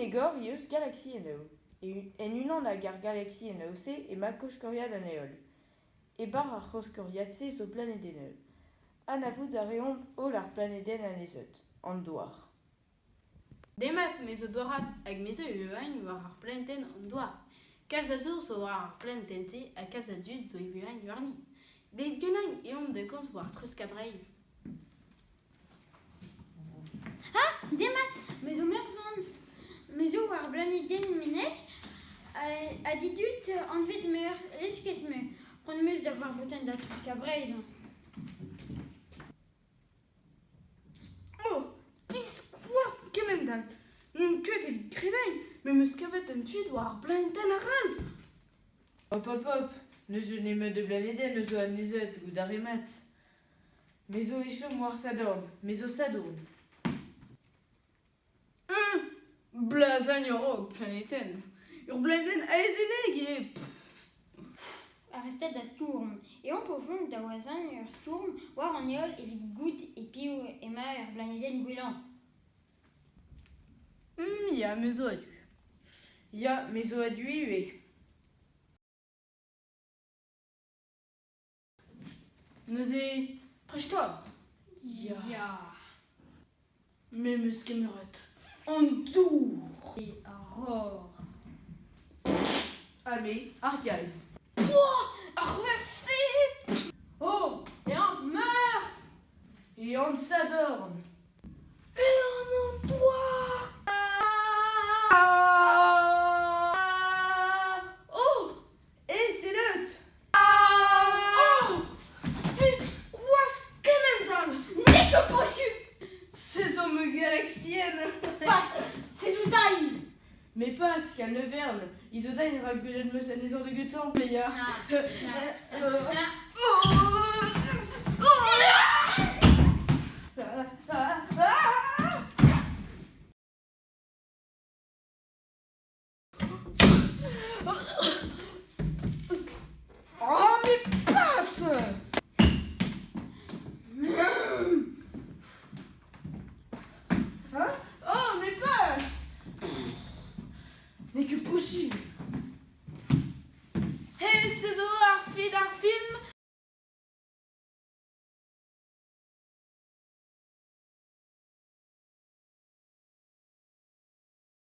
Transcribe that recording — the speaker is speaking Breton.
egor eo eus galaksiennoù. En unan ag ar galaksiennoù-se emañ koskoriad an Heol. E-barzh ar c'hoskoriad-se zo planedennoù. Anavout a reomp holl ar planedenn anezho, an Douar. Demat, me zo Douarad hag me zo e-unan war ar planedenn an Douar. Kalz a zour zo war ar planedenn-se ha kalz a dud zo e-unan warni. Deuit ganin eh omp da gomz war treuzkas Breizh. Ah, demat, me zo Merzhon. Me zo war blanedenn Meneg ha didud anvet meur, lesket me. C'hoant 'm eus da voir boutin da treuzkas Breizh. Oh, biskoazh kement-all! N'on ket evit krediñ me 'm eus kavet un tud war ar blanedenn arall! Hop hop hop, n'eus nemet ur blanedenn eus anezho goût a rit mat. Me zo e chom war Sadorn, me zo Sadorn. Blazañ ur planedenn. Ur blanedenn aezhennek eo. Arrestet da stourm. Eomp o vont da wazañ ur stourm war an heol evit goût e piv emañ er blanedenn gwellañ. Ya, me zo a-du. Ya, me zo a-du ivez. Neuze, prest oc'h? Ya. Ya. Me 'm eus kemeret an dour. Et ar roc'h. Ha me, ar gaz. Ar c'hwezh-se! Oh, e anv Meurzh! E anv Sadorn. E anv an douar! Oh! Eh, sellout! Oh! Biskoazh kement-all! N'eo ket posupl! Se zo ma galaksienn! Pas! Se zo tailh! Mais pas, qu'à Neuverne, Isodain rak gwelet 'm eus anezhañ da gentañ. Mais ya. Oh, mais passe! Hein? Oh, mais passe! N'est que possible! Hey, se